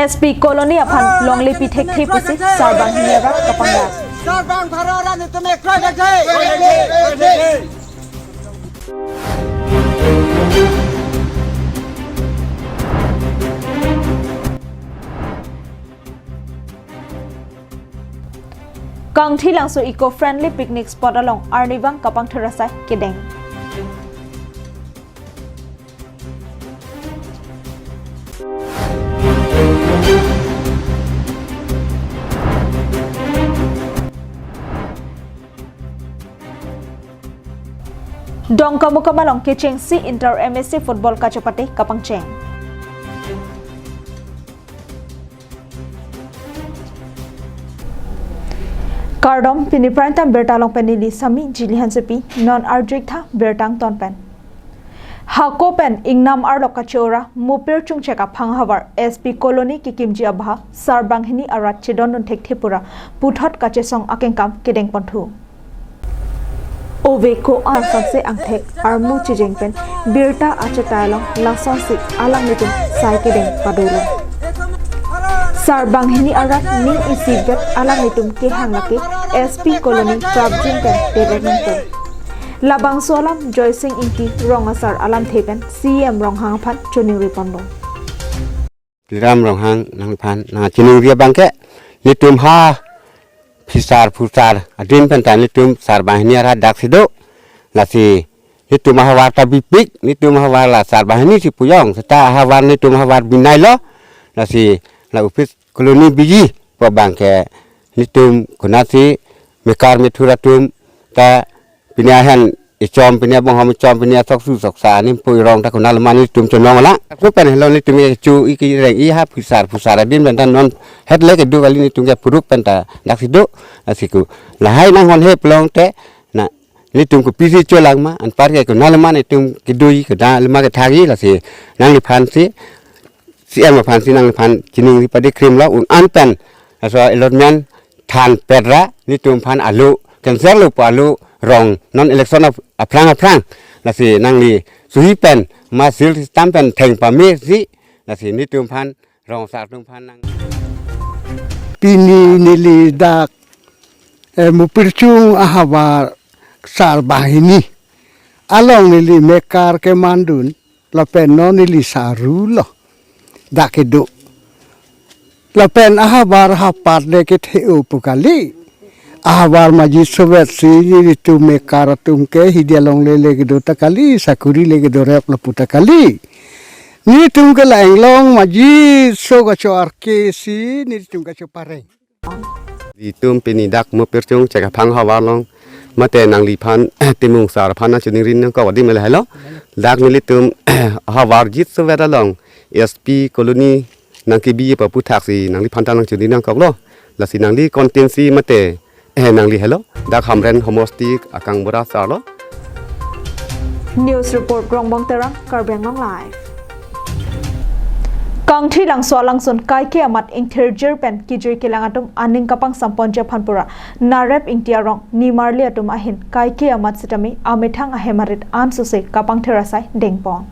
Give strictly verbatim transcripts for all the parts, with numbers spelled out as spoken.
S P Colony aphan longle pi thekthe pusi Sarbang hini arat kapangrat. Sarbang pharo arat netum ekroidakde. Kangthilangso Eco Friendly Picnic Spot along arnivang kapangthir asai kedeng. Dongkamukam along kechengsi Inter M A C Football kachepate kapangcheng. Kardom, pini prime time birta along pen neli Sami Jili Hansepi, non arjuik tha birta angton pen. Hako pen ingnam arlo kache-ora Mopirchung Chekaphang ahavar S P Colony kekimji abha Sarbang hini arat chedondun thekthe pura puthot kachesong akengkam kedengponthu. Ove ko-an sangse angthek armu chejeng pen birta achetai along lasonsi alanglitum sai kedeng padolo. Sarbang hini arat ning isivet alanglitum kehang lake S P Colony prapjin pen terek nangpen. Labangso alam Joysing Ingti rong asar alamthe pen C E M Ronghang aphan choningri ponlo. Tuliram Ronghang nangphan nangchiningri abangke, netum ha phisar phusar adin pen ta netum Sarbang hini arat daksi do. Lasi netum ahavar ta bipik, netum ahavar la Sarbang hini si puyong, seta ahavar netum ahavar binai lo. Lasi la office colony biji pu abangke netum konatsi mekar methur atum ta pini ahem ichom, pini abonghom ichom, pini asoksu soksa nimpui rong ta konat lema netum chonong la. Laso pen helo netum kecho-i kereng-i ha phisar phusar adin pen ta non het le kedo kali, netum ke puruk pen ta daksi do. Lasi ko lahai nanghon he pulote na netum kopisi cholang ma, anparke konat lema netum kedo-i, konat lema kethak-i, lasi nangliphan si C E M aphan si nangliphan chiningri pade krim lo, un an pen laso allotment thanpet ra netum aphan alo cancel lo pu alo rong non election ap-, aphrang aphrang. Lasi nangli suhi pen ma seal system pen theng pame si, lasi netum aphan rong asar atum aphan nang. Pini neli dak, eh, Mopirchung ahavar Sarbang hini along neli mekar kemandun lapen non neli saru lo dak kedo. Lapen ahavar hapat le kethe-o pu kali. Ahavar maji sovet si netum mekar atum ke hidi along le le kedo ta kali, sakuri le kedo rep lapu ta kali. Netum ke la-inglong maji so kacho arke si netum kacho pareng. Itum pini dak Mopirchung Chekaphang ahavar along mate nangliphan Timung sar aphan nangchiningri nangkok adim le helo. Dak nelitum ahavar jit sovet along S P Colony nangkebi paputhak si nangliphan ta nangchiningri nangkok lo. Lasi nangli constituency mate, eh, nangli helo. Dak Hamren homosti akang bura sar lo. News report Rongbong Terang, Karbi Anglong Live. Kangthilangso alangsun kaike amat ingthirjir pen kejui kelang atum aning kapangsamponji aphan pura Narep Ingti arong nimarli atum ahin kaike amat sitame amethang ahem arit ansose kapangthir asai dengpon.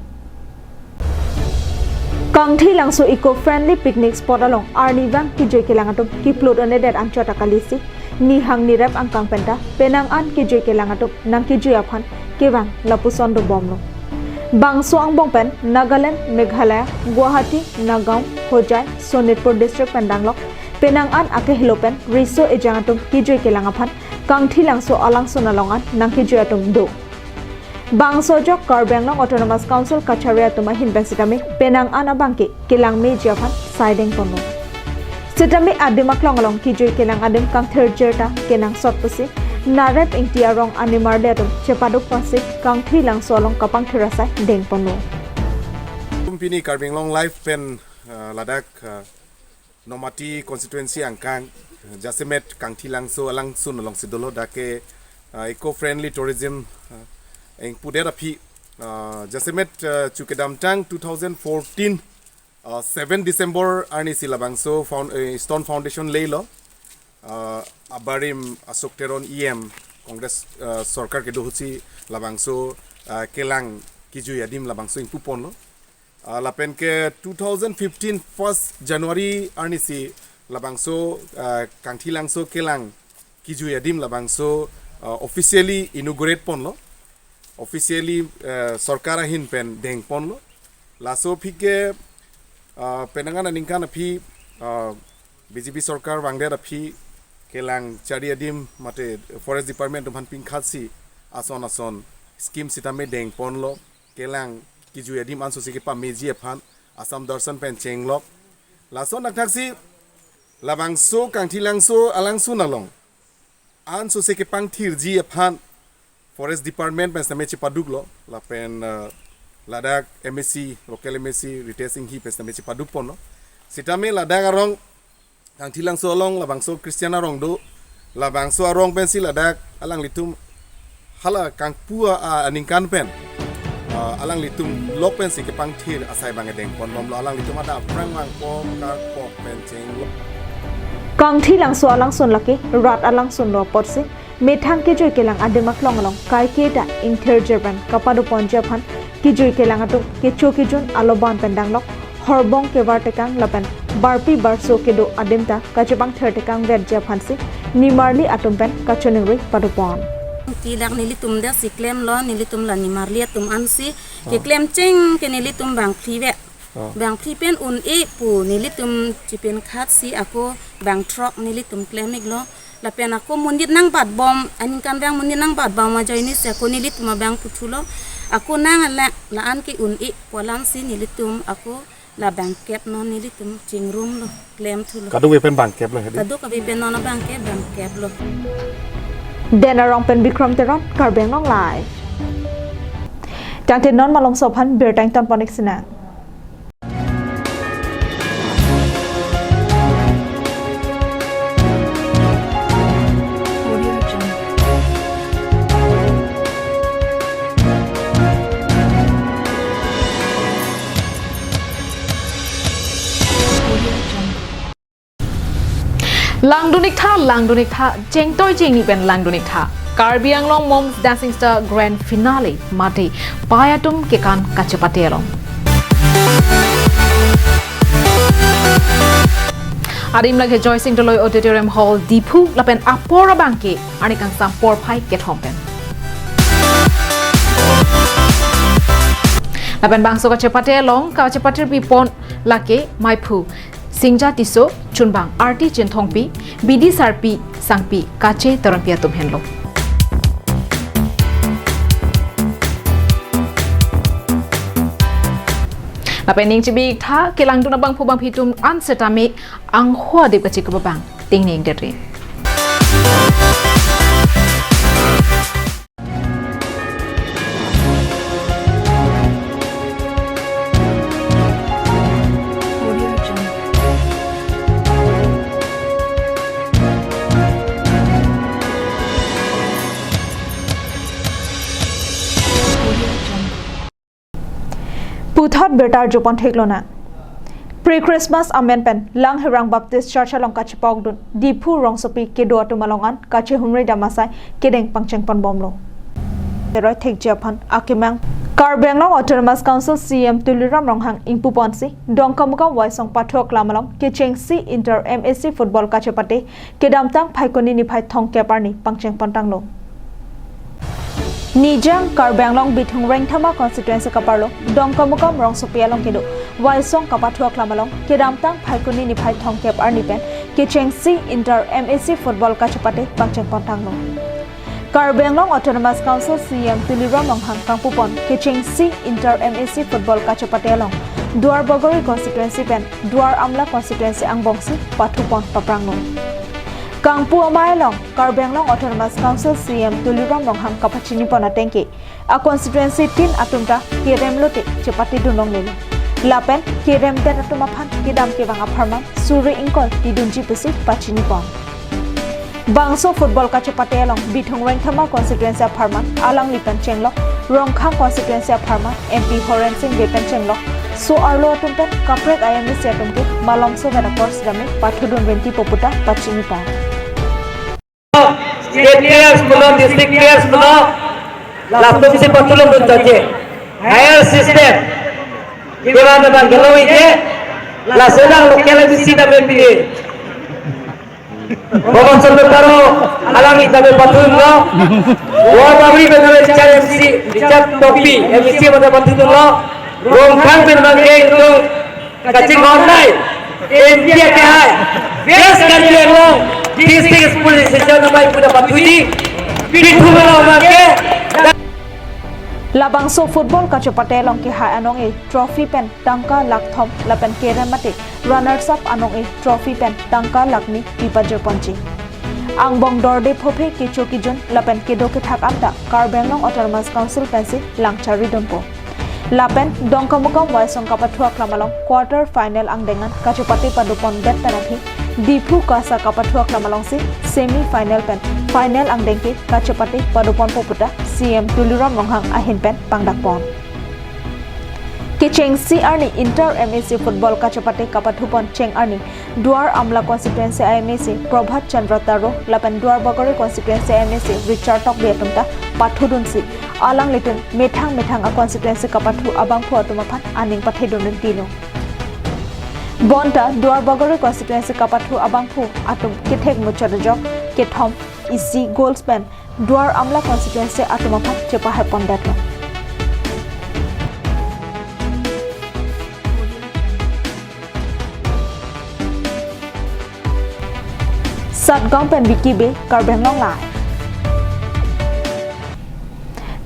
Kangthilangso Eco Friendly Picnic Spot along arnivang kejui kelang atum kiplut onedet anchot akalisi nihang nirep angkang penta penang an kejui kelang atum nangkejui aphan kevang lapuson dobomlo. Bangso angbong pen Nagaland, Meghalaya, Guwahati, Nagaon, Hojai, Sonitpur district pen danglok penang an akehelo pen riso ejang atum kejui kelang aphan Kangthilangso alangsun along an nangkejui atum do. Bangso ajok Karbi Anglong Autonomous Council kachari atum ahin pen sitame penang an abangke kelang meji aphan sai dengponlo. Sitame adim aklong along kejui kelang adim kangthirjir ta kenangsot pusi Narep Ingti arong animarli atum chepaduk ponsi Kangthilangso along kapangthir asai dengponlo. Pini Karbi Anglong Live pen, uh, ladak, uh, Nomati constituency angkang, jasemet Kangthilangso alangsun alongsi dolo, dak ke, uh, eco friendly tourism, uh, ingpudet aphi, uh, jasemet, uh, chu kedamtang two thousand fourteen, uh, seven December arnisi labangso found, uh, stone foundation lelo, uh, abarim Ashok Teron E M Congress, uh, sorkar kedo ahutsi labangso, uh, kelang kejui adim labangso ingpuponlo. Ah, lapen ke two thousand fifteen first January arnisi labangso, ah, Kangthilangso kelang kijui adim labangso, ah, officially inaugurate ponlo, officially, ah, sorkar ahin pen dengponlo. Laso aphi ke, ah, penang aningkan aphi, ah, B J P sorkar vangdet aphi kelang chari adim mate Forest Department atum aphan pingkhatsi ason ason scheme sitame dengponlo, kelang kijui adim ansose kepameji aphan Assam Darshan pen chenglok. Lason akthaksi labangso Kangthilangso alangsun along ansose kepangthirji aphan Forest Department pen sitame chepaduklo, lapen, eh, ladak M A C, local M A C Ritesh Enghi pen sitame chepadukponlo. Sitame ladak arong, Kangthilangso along labangso Christian arong do, labangso arong pensi ladak alanglitum hala kangpu a, a, aningkan pen, ah, alanglitum lok pensi kepangthir asai abang dengponbomlo, alanglitum adap aphrang vangpo, karpo pen chenglo. Kangthilangso alangsun lake rat alangsunlo apotsi methang kijui kelang adim aklong along kaiketa ingthir jirpen kapadoponji aphan kijui kelang atum kecho kejun aloban pen danglok, horbong kevar tekang lapen barpi barso kedo adim ta kachepangthir tekang verji aphansi nimarli atum pen kachiningri padopon. Tilak nelitum dak si klemlo, nelitum la nimarli atum ansi keklem cheng ke nelitum bang phli ve. Oh. Bang phli pen un-e pu nelitum chipin khat si ako bang throk nelitum klem iklo. Lapen ako monit nangbatbom, aningkanvang monit nangbatbom ajoine si ako nelitum abang puthulo. Ako nang la, la-an ke un-e pu alamsi nelitum ako la bang kep non nelitum chingrumlo, klemthulo. Kadokave pen bang keplo hedi? Kadokave pen non abang ke bang keplo. Den Arong pen Bikram Teron, Karbi Anglong Live. Tangte non malomso aphan birta ingtonpon-ik sinang. Langdun-ik tha, langdun-ik tha, chengtoi chengni pen langdun-ik tha. Karbi Anglong Mom's Dancing Star Grand Finale mate pai atum kekan kachepate along. Adim lake Joysing Doloi Auditorium Hall, Diphu, lapen apor abang ke arni kangsam porphai kethom pen. Lapen bangso kachepate along, kachepatirpipon lake maiphu Singja Tisso, chunbang Arti Chinthongpi, bidi sarpi sangpi Kache Teronpi atum henlo. Lapen ning chibi-ik tha, kelangdun abangphu bangphi atum an setame angho adip kachekup abang tingningdetri. Puthot birta arjupon theklonang. Pre-Christmas amen pen Langherang Baptist Church along kachepokdun Diphu rongsopi kedo atum along an kachehumri dam asai kedeng pangchengponbomlo. Teroi thekji aphan akemang Karbi Anglong Autonomous Council C E M Tuliram Ronghang ingpuponsi Dongkamukam Waisong Pathu Aklam along kechengsi Inter M A C football kachepate kedamtang Phaikuni niphai thomkep arni pangchengpontanglo. Nijang Karbi Anglong Bithung Rengthama constituency kaparlo Dongkamukam rongsopi along kedo Waisong Kapathu Aklam along kedamtang Phaikuni niphai thomkep arni pen kechengsi Inter M A C football kachepate pangchengpontanglo. Karbi Anglong Autonomous Council C E M Tuliram Ronghang kangpupon kechengsi Inter M A C football kachepate along Duar Bagori constituency pen Duar Amla constituency angbongsi pathupon papranglo. Kangpu amei along Karbi Anglong Autonomous Council C E M Tuliram Ronghang kapachinipon ateng ke a constituency tin atum ta kerem lote chepatedun longlelo. Lapen keremdet atum aphan kedam kevang apharman suri ingkoi tidunji pusi pachinipon. Bangso football kachepate along Bithung Rengthama constituency apharman alangli pen chenglok, Rongkhang constituency apharman M P Horen Sing Bey pen chenglok, so-arlo atum pen kaprek I M A C atum ke malomso vet apor sitame pathudun rinti poputa pachinipon. State players pulo, district players pulo, latumsi pathulongdun chaje. Higher system. Kira na bang gelo ije, la sedang local M A C ta ben pide. Bobon Chandra Taro, alangli ta ben pathunlo. War Bagori ben Richard M C, Richard Tokbi, M C pen ta pathunlo. Rongkhang ben bang geng tung kachinghon nai. India ke hai. West Karbi Anglong District Sports Association namai pu ta pathuji. Pithu melo bang ke. Labangso football kachepate along kehai anong-e trophy pen tangka lakh thom lapen kerem mate runners up anong-e trophy pen tangka lakh ni pipajirponji. Angbong dorde phophe kecho kejun lapen kedo kethak anta Karbi Anglong Autonomous Council pensi langchari dunpo. Lapen Dongkamukam Waisong kapathu aklam along quarter final angdeng an kachepate padopondet pen aphi Diphu KASA kapathu aklam alongsi semi final pen final angdeng ke kachepate padoponpo puta C M Tuliram Ronghang ahin pen pangdakpon. Kechengsi arni inter M A C football kachepate kapathupon cheng arni Duar Amla constituency a M A C Prabhat Chandra Taro lapen Duar Bagori constituency a M A C Richard Tokbi atum ta pathudunsi alanglitum methang methang a constituency kapathu abangphu atum aphan aning pathedun dino. Bonta Duar Bagori constituency kapathu abangphu atum kethek muchot ajok kethom isi goals pen Duar Amla constituency atum aphan chepahepondetlo. Satgaon pen Vicky Bey, Karbi Anglong Live.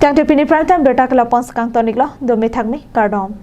Tangte pini prime time birta ke la-an si kangton-iklo, do methang me, kardom.